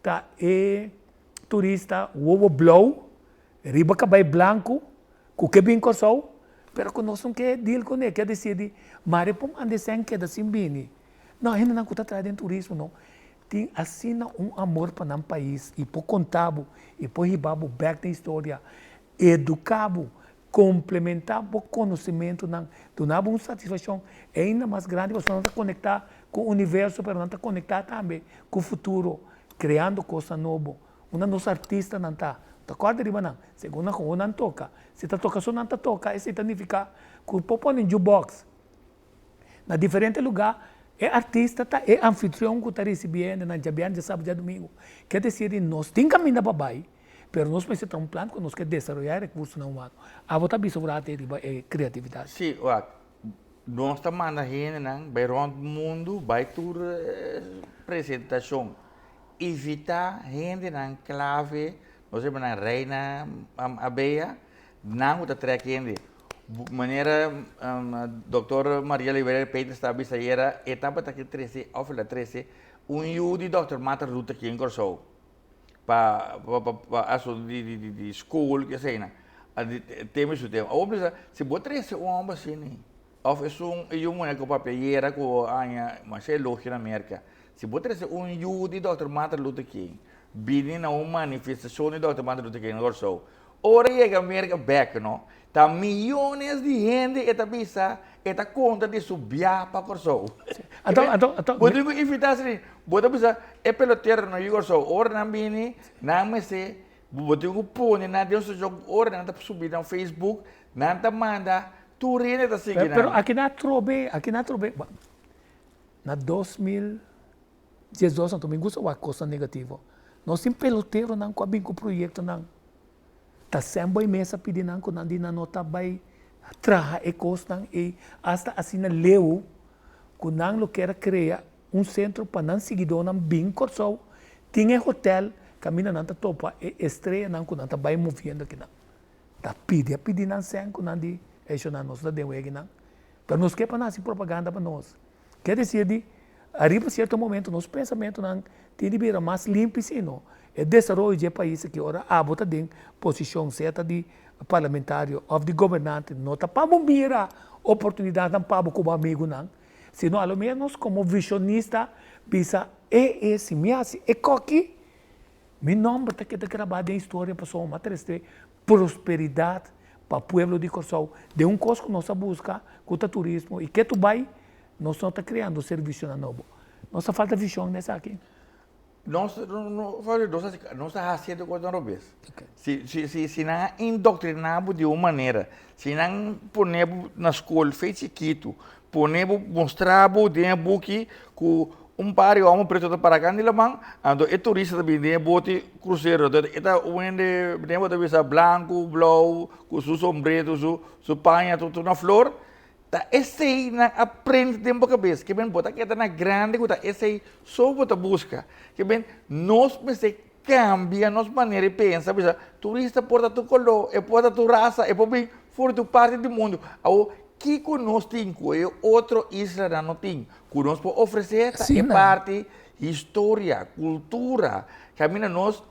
ta e turista wowo blou, riba kabai blanku, ku ke bin Kòrsou, pero ku nos no ke deal kuné, ke a disidi mari por manda esei keda sin bini. No, hendenan ku ta traha den turismo no tin asina un amor pa nan pais i por konta bo i por hiba bo bèk den historia, eduká bo, komplementá bo konosementunan, duna bo un satisfakshon ainda mas grandi pasobra nan ta konektá ku. ku universo pero nan ta konektá tambe ku futuro kreando kosnan nobo. Unda nos artistanan ta? Ta kòrda riba nan. Segun nan komo nan toka. Si ta toka so nan ta toka esei ta nifiká ku por pone jukebox na diferente lugá. E artista ta e anfitrion ku ta risibí hende nan djabièrnè, djasabra, djadumingu. Ke desir di nos tin kaminda pa bai, pero nos mester ta un plan ku nos ke desaroyá e rekursonan humano. Abo ta bisa un rato riba e kreatividat. Sí, wak, nos ta manda hendenan bai rònt mundu bai tur presentashon. Invitá hendenan klave, nos ta yama nan reina abeya, nan ku ta trèk hende. Manera Dòkter Maria Liberia Peters ta bisa ayera, e tabata ke trese òf el a trese un yu di Dòkter Martin Luther King Kòrsou pa pa asuntu di skol ku eseinan. Tema i su tema. Awor bisa, si bo trese un hòmber asina òf esun e yu muhé ku papia ayera ku a haña masha elogio na Merka, Si bo trese un yu di Dòkter Martin Luther King bini na un manifestashon di Dòkter Martin Luther King na Kòrsou, ora e yega Merka bèk no, ta miyones di hende e ta bisa, e ta konta di su bia pa Kòrsou. Anto, anto, anto. Bo tin ku invitá asina, bo ta bisa e pelotero no yu Kòrsou, ora nan bini nan mester, bo tin ku pone nan den un situashon ku ora nan ta subi nan Facebook, nan ta manda, tur hende ta sigui nan. Pero aki nan atrobe, aki nan atrobe. Na 2012 anto mi gusta wak kosnan negativo. Nos tin peloteronan ku a bin ku proyektonan. Ta Sam Boy mes a pidi nan ku nan di nan no ta bai traha e kosnan ei asta asina leu ku nan lo kier a krea un sentro pa nan siguidónan bin Kòrsou tin e hotèl kaminda nan ta topa e estreanan ku nan ta bai moviendo akinan. Ta pidi a pidi nan sèn ku nan di eshonan nos ta den weginan. Pero nos ke pa nan hasi propaganda pa nos. Ke desir di, ariba sierto momento nos pensamentonan tin di bira mas limpi sino e desaroyo dje pais aki ora abo ta den posishon sea ta di parlamentario of di gobernante no ta pa bo mira oportunidadnan pa bo ku bo amigunan sino a lo menos komo vishonista bisa e e si mi hasi e koki mi nomber ta keda grabá den historia pasobra mi a trese Prosperidat pa pueblo di Kòrsou den un kos ku nos a buska ku ta turismo i ke tu bai nos no ta kreando servisionan nobo. Nos ta falta vishon den esaki. Nos no nos ta hasiendo kosnan robes. Si si si si nan a indoktriná bo di un manera, si nan pone bo na skol fe chikitu, pone bo mustra bo den e buki ku Un par di hòmber pretu ta para kant di laman, anto e turista ta bini den e boti krusero. Anto e ta un hende, den bo ta bisa blanku, blou, ku su sombrero, su su paña tur na flor. Ta esei nan a prent den bo kabes. Ke men bo ta keda na grandi ku ta esei so bo ta buska. Ke men nos mester kambia nos manera di pensa, bisa turista por ta tur koló, e por ta tur rasa, e por bin for di tur parti di mundu. Awor kiko nos tin ku e otro islanan no tin? Ku nos por ofresé ta e parti historia, kultura, kaminda nos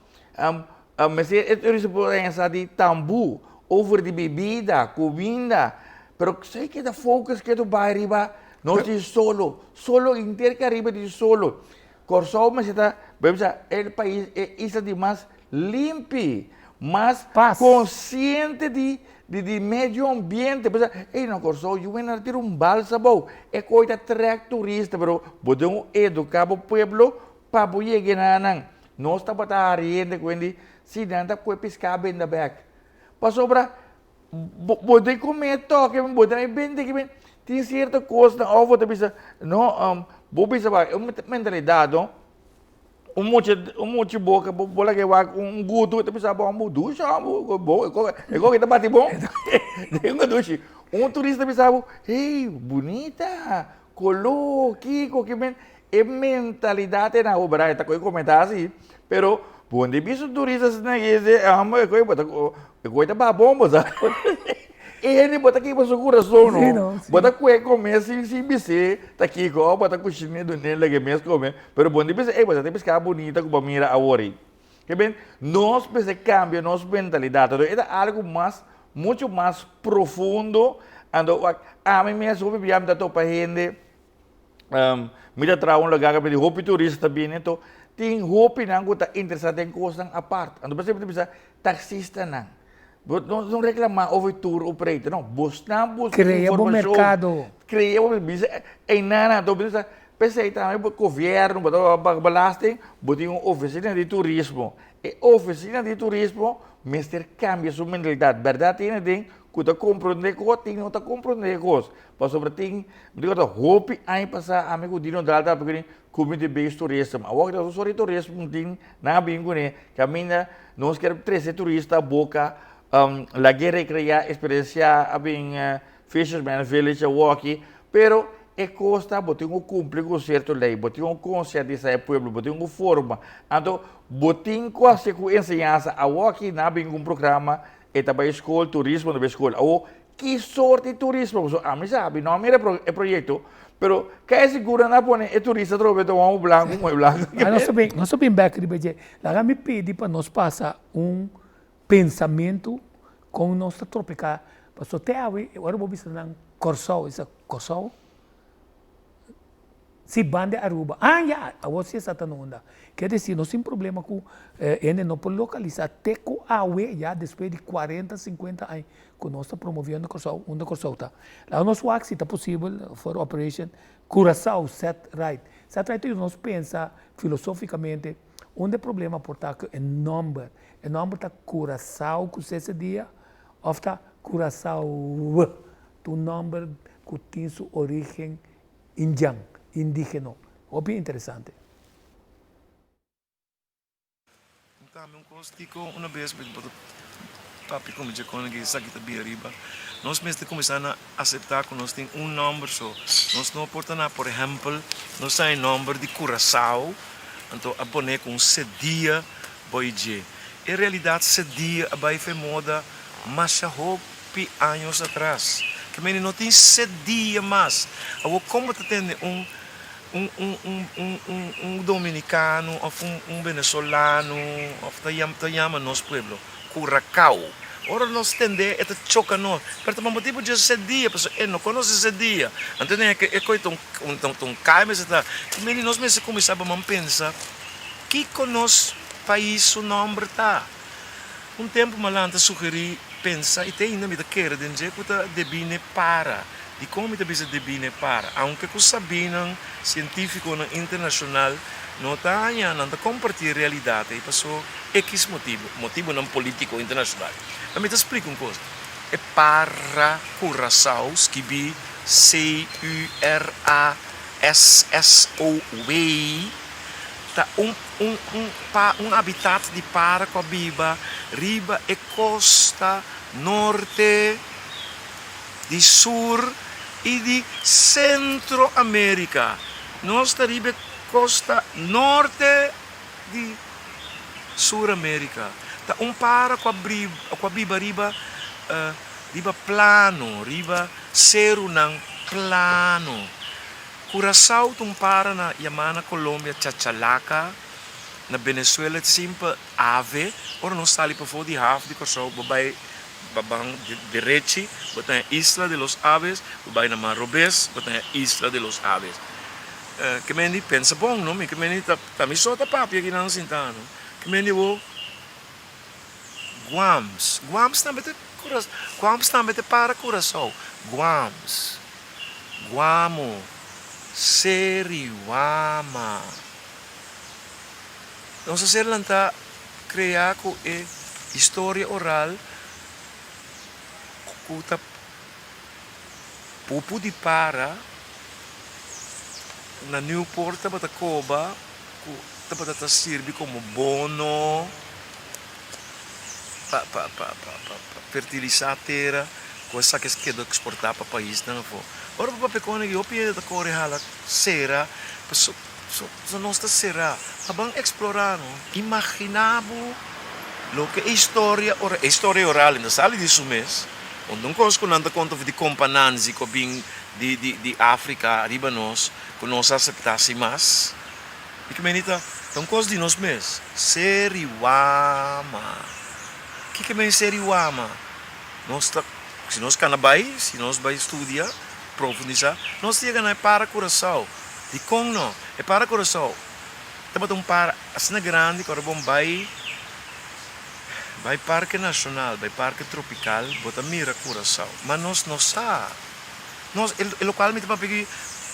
mester e turista por haña sa di tambú, over di bebida, kuminda, pero si keda focus ketu bai riba nos di solo, solo henter Karibe di solo. Kòrsou mester ta, bo bisa, e pais, e isla di mas limpi, mas konsiente di di medio ambiente. Bo sa, ey na Kòrsou yu mester tira un balsa abou, e koi ta trèk turista, pero bo den un eduká bo pueblo pa bo yega na nan. Nos tabata hari hende ku hende si nan ta kue piská benda bèk. Pasobra Bo bo ta come toke, bo ta bende ki ben. Tin cierto cosnan of bo ta bisa, no, bo bisa wak, e un mentalidad no, un mucha, un mucha boca, bo bo laga e wak un gutu, e ta bisa bo, bo dushi bo, bo, e koki, e koki ta bati bon, den un dushi. Un turista ta bisa bo, hey, bunita, color, kiko, kimen, e mentalidad e na obra, e ta koe comenta asi, pero bo no bisa un turista asina e dice, amo e koe bo ta, e koe ta baha bon bo sa. E hende bo ta kiba su curason no, bo ta koe come sin sin bis'é ta kiko, of bo ta cushina dun'é laga e mes come, pero bo no bisa, ey bo ta pisca bunita cu bo a mira awor ei. Ke ben, nos mester cambia nos mentalidad, e ta algo mas, mucho mas profundo, anto wak ami mes hopi bia mi ta topa hende, Mi ta traha un lugar kaminda hopi turista ta bini, anto tin hopinan ku ta interesá den kosnan apart. Anto por esempel mi ta bisa taksistanan, bo no no reklamá over tour operator, no, bosnan buska Krea bo informashon, merkado. krea bo bisa einan anto mi ta bisa. P'esei tambe bo gobièrnu bo ta paga belasting, bo tin un ofisina di turismo. E ofisina di turismo mester kambia su mentalidat. Bèrdat tin den ku ta komprondé kos, tin no ta komprondé kos. Pasobra tin, mi ta kòrda hopi aña pasá ami ku Dino Daal tabata kere community based tourism. Awor ta sori tourism tin nan a bin kuné kaminda nos kier trese turista boka lag'é rekreá, eksperensiá a bin Fisherman Village awoki, pero e kos ta bo tin ku kumpli ku sierto lei, bo tin ku konsientisá e pueblo, bo tin ku forma. Anto bo tin ku hasi ku enseñansa. Awoki nan a bin ku un programa e ta bai skol, turismo ta bai skol. Awor Ki sort di turismo? Pasobra ami sabi, no a mira e proyekto, pero kai sigur nan a pone e turista atrobe ta wou blanku, moe blanku. Ah, nos ta bin, nos ta bin bek riba dje. Laga mi pidi pa nos pasa un pensamentu kon nos ta tropiká, pasobra te awe ora bo bisa nan Kòrsou, e bisa Kòrsou? Si ban di Aruba, ah ya, awor si esaki ta na unda. Ker desi nos tin problema ku hende no por lokalisa te ku awe ya despues di kuarenta, sinkuenta aña ku nos ta promoviendo Kòrsou, unda Kòrsou ta. Laga nos wak si ta posibel for operation Curaçao set right. Set right ta yuda nos pensa filosofikamente unda e problema por ta ku e nòmber. E nòmber ta Curaçao ku sese dia òf ta Curaçao ta un nòmber ku tin su origen Indian, indigeno. Hopi interesante. Tambe un kos tiko una bes mi por papia ku mi dje kono esaki ta bira riba. Nos mester kuminsá na aseptá ku nos tin un nòmber so. Nos no por ta na por ehèmpel nos ta e nòmber di Curaçao anto a pone ku un sedia boi dje. En realidat sedia a bai fe moda masha hopi. Hopi años atras. Ke mende no tin sedia mas. Awor kon bo ta tende un un un un un un un dominicano of un un venezolano of ta yama ta yama nos pueblo Curacao. Ora nos tende e ta choca nos. Pero ta pa motibu dje sedia pasobra e no conoce sedia. Anto den e e koe ta un ta un kai mester ta. Ke mende nos mester cuminsa baman pensa kiko nos pais su nomber ta. Un tempu Malan ta sugerí pensa i te ainda mi ta kere den dje ku ta debí n'e para. Dikon mi ta bisa debí n'e para? Aunke ku sabínan sientífikonan internashonal no ta haña nan ta kompartí e realidat ei paso ekis motibu, motibunan polítiko internashonal. Ma mi ta splika un kos, e para Curaçao skibí C-U-R-A-S-S-O-W ta un un un pa un habitat di para ku a biba riba e kosta norte di sur i di Sentro Amerika. Nos ta riba e kosta norte di Sur Amerika. Ta un para ku a ku a biba riba riba plano, riba serunan plano. Curaçao ta un para na yamá na Colombia chachalaca, na Venezuela simpel ave. Ora nos sali pafó di haf di Kòrsou bo bai pa ban derechi bo ta haña Isla de los Aves, bo bai na man robes bo ta haña Isla de los Aves. Ke mendi pensa bon no, mi ke mendi ta mi so ta papia kinan sinta no. Ke mendi bo Guams, Guams tambe ta Guams tambe ta para Curaçao, Guams. Guamo, Seriwama. Nos a ser lantá kreá ku e historia oral ku ta pupu di para na Newport tabata koba ku tabata ta sirbi komo bono pa pa pa pa fertilisá tera ku esaki a keda eksportá pa paisnan afó. Ora bo papia kon aki hopi hende ta kore hala sera paso so nos ta será. A ban eksplorá no. Imaginá bo loke e historia ora e historia oral no sali di su mes. Un kos ku nan ta konta di Kompa Nanzi ku a bin di di di Afrika riba nos ku nos a aseptá sin mas. I ku meni ta ta un kos di nos mes. Seriwama. Kiko men seriwama? Nos ta, si nos kana bai, si nos bai studia, profundisá, nos ta yega na e para Curaçao. Dikon no? E para Curaçao tabata un para asina grandi ku ora bo bai bai Parke Nashonal, bai Parke Tropikal, bo ta mira Curaçao. Ma nos no sa. Nos, e lokual mi ta papia aki.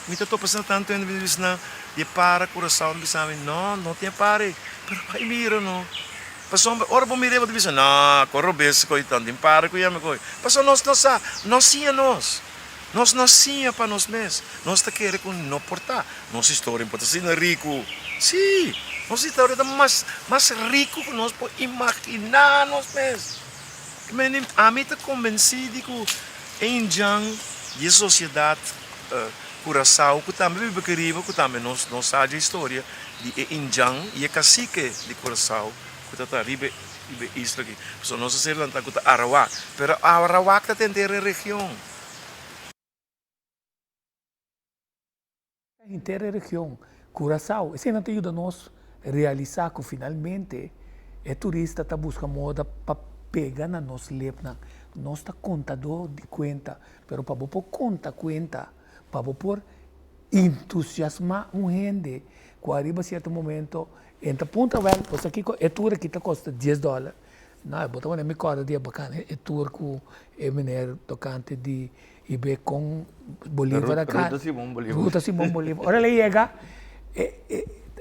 Mi ta topa asina tantu hende mi ta bisa nan di e para Curaçao, mi bisa mi no, no tin e para ei, pero bai mira no. Pasobra ora bo mir'é bo ta bisa no, ku robes ku ei tan tin para ku yami ku ei. Pasobra nos no sa, no siña nos. Nos no siña pa nos mes. Nos ta kere ku no por ta. Nos historia por ta asina riku. Sí, nos historia ta mas mas riku ku nos por imaginá nos mes. Ami ta kombensí di ku e indjan di e sosiedat Kurasao ku tambe biba aki riba, ku tambe nos no sa dje historia di e indjan i e kasike di Kurasao ku ta ta riba e isla aki. Pasobra nos a ser lantá ku ta Arawak, pero Arawak ta tenter e region. Henter e region Curaçao. Eseinan ta yuda nos realisá ku finalmente e turista ta buska moda pa pega na nos lepnan. Nos ta kontadó di kuenta, pero pa bo por konta kuenta, pa bo por entusiasmá un hende ku ariba sierto momento e ta puntra wèl, bo sa kiko e tur aki ta kosta dies dòler. No, bo ta pone mi kòrda di e bakan e tur ku e meneer tokante di I be kon Bolívar a Ruta Simón Bolívar. Ruta Simón Bolívar. Ora el a yega,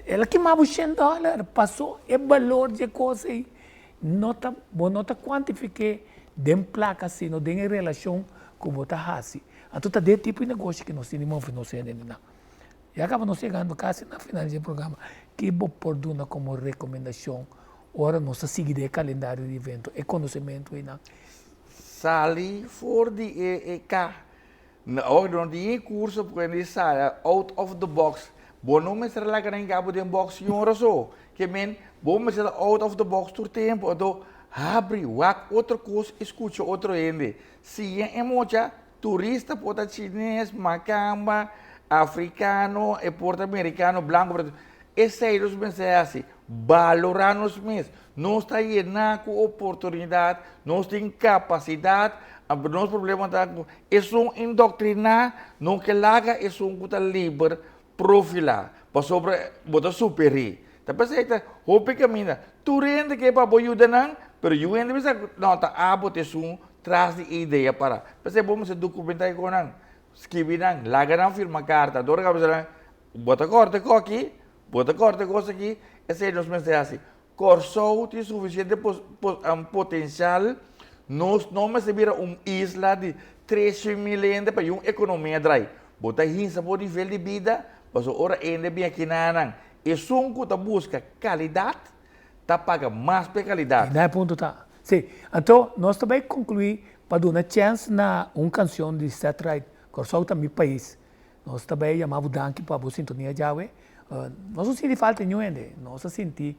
el a kima bo shen dòler. Pasó e balor dje kos ei no ta, bo no ta kuantifik'é den plaka sino den e relashon ku bo ta hasi. Anto ta den e tipo di negoshi ku nos tin di move nos hendenan. Ya kaba nos yegando kasi na final dje programa. Ki bo por duna komo rekomendashon ora nos ta sigui den e kalendario di evento, e konosementu einan? Sali for di e e ka. Awor no tin e kurso ku hende sali out of the box. Bo no mester laga nan hinka bo den box yora so. Ke men bo mester ta out of the box tur tempu. Anto habri wak otro kos i skucha otro hende. Siña e mocha turista por ta chines, makamba, afrikano, e por ta merikano, blanko. Esei nos mester hasi, balorá nos mes. Nos ta yená ku oportunidat, nos tin kapasidat, pero nos problema ta ku esun indoktriná no ke laga esun ku ta liber profilá, pasobra bo ta superí. Ta p'esei ta hopi kaminda. Tur hende ke pa bo yuda nan, pero yu hende bisa ku no ta abo ta esun tras di e idea pará. P'esei bo mester dokumentá e konan, skibi nan, laga nan firma karta. Dor ku a bisa nan, Bo ta kòrta e kòki, bo ta kòrta e kos aki, esei nos mester hasi. Kòrsou tin sufisiente potensial, nos no mester bira un isla di 300.000 hende pa un ekonomia drai. Bo ta hinsa bo nivel di bida, pasobra ora hende bin aki na nan, esun ku ta buska kalidat ta paga mas pa e kalidat. Na e punto ta. Si. Anto nos ta bai konkluí pa duna chèns na un kanshon di Seth Wright, Kòrsou ta mi pais. Nos ta bay yama bo danki pa bo sintonia djawe. Nos no sinti falta di niun hende, nos a sinti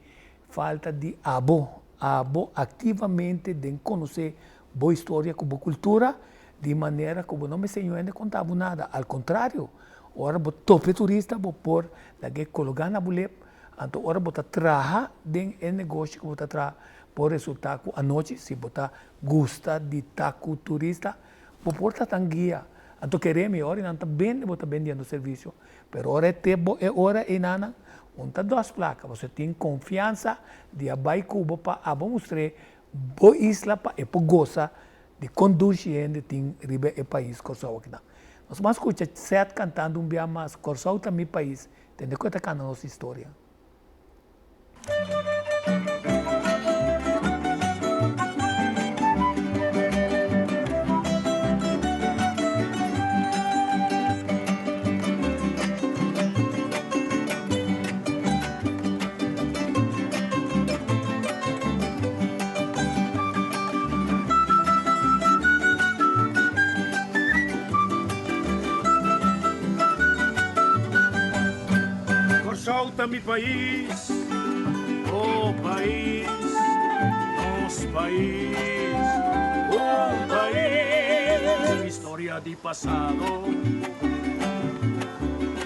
falta di abo, abo activamente den conoce bo historia cu bo cultura di manera cu bo no mester niun hende conta bo nada, al contrario, ora bo topa e turista bo por lag'e cologa na bo lep, anto ora bo ta traha den e negoshi cu bo ta traha por resulta cu anochi si bo ta gusta di ta cu turista Bo por ta tan guia. Anto kere mi ora nan ta bende bo ta bendiendo servicio. Pero ora e te bo e ora einanan un ta dos placa. Pasobra tin confiansa di a bay cu bo pa abo mustr'é bo isla pa e por gosa di con dushi hende tin riba e pais Corsou akinan. Nos mas scucha Seth cantando un bia mas Corsou ta mi pais. Tende cu e ta canta nos historia. Kòrsou ta mi pais, oh pais, nos pais, un pais. Historia di pasado,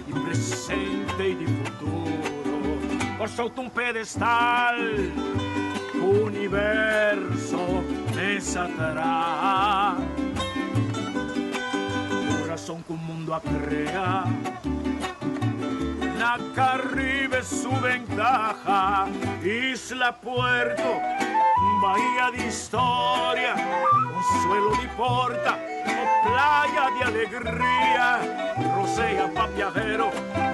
di presente i di futuro. Kòrsou ta un pedestal, universo mes a traha. Kurason ku mundu a krea. Na Caribe su ventaha, isla puerto, bahia di historia, un suelo di porta. O playa di alegria, rosea pa biahero,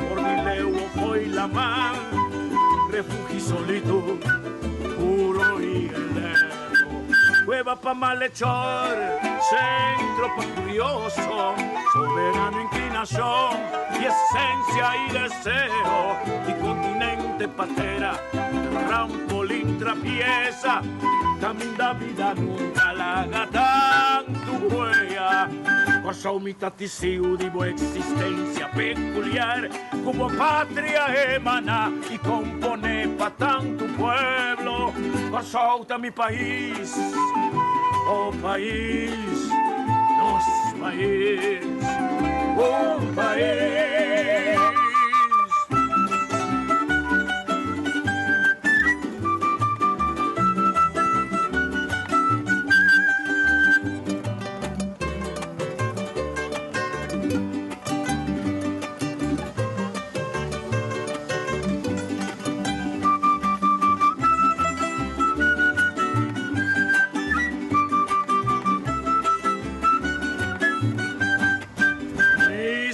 for di leu o fo'i laman, refugio solitud, puro i elevo. Cueva pa malhechor, centro pa curioso, soberano inclinacion di esencia i deseo, di continente pa tera, trampolin trapieza, caminda bida nunca laga tantu huella. Kòrsou mi ta tisiu di bo existencia peculiar, cu bo patria emana i compone pa tantu pueblo. Kòrsou ta mi pais, oh pais, nos pais, un pais.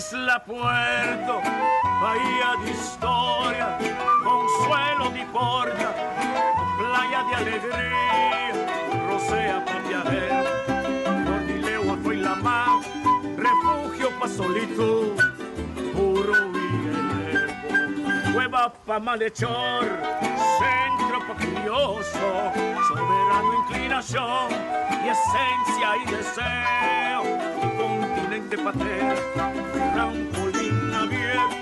Isla Puerto, bahia di historia, consuelo di porta, playa di alegria, rosea pa viajero, for di lewa fo'i lamá, refugio pa solitud, puro i elevo, cueva pa malhechor, centro pa curioso, soberano inclinacion di esencia i deseo, di continente pa tera, trampolin abierto,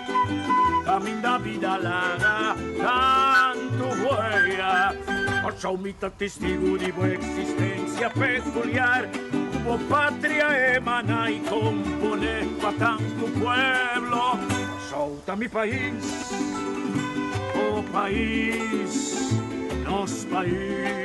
caminda bida laga tantu huella. Kòrsou mi ta testigu di bo existencia peculiar, ku bo patria emana i kompone pa tantu pueblo. Kòrsou ta mi pais, oh pais, nos pais.